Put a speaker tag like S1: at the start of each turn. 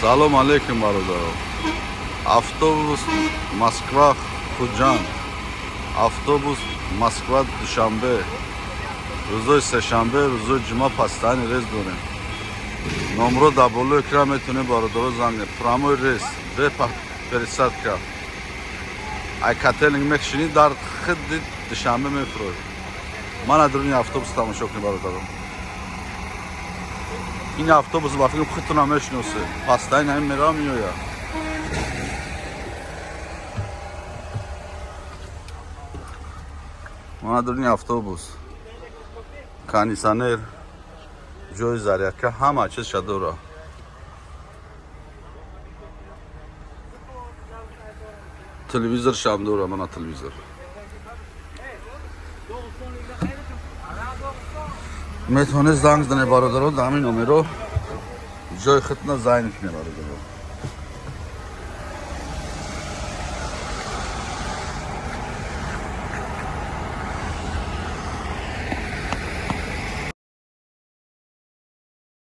S1: Салом алейкум, бародаро. Автобус Москва Хуҷанд, автобус Москва Душанбе. Рӯзои сешанбе, рӯзои ҷумъа постоянный рейс дорем. Номро дар болои экран метавонед, бародаро, занг. Прямой рейс, бе пересадка. Ай Котельник мекшинӣ, дар хидди Душанбе мефурӯд. Мана дуруни автобус тамошо кунед, бародаро. Ин автобус, ба фикрам, худтона мешиносед. Постоянно ҳамин мерава, меояд. Мана дуруни автобус, кондитсионер, ҷои зарядка, ҳама чизша дора. Телевизоршам дора, мана телевизор. Метавонед занг занед, бародаро, дар ҳамин номеро, ҷои худтона занг кунед, бародаро.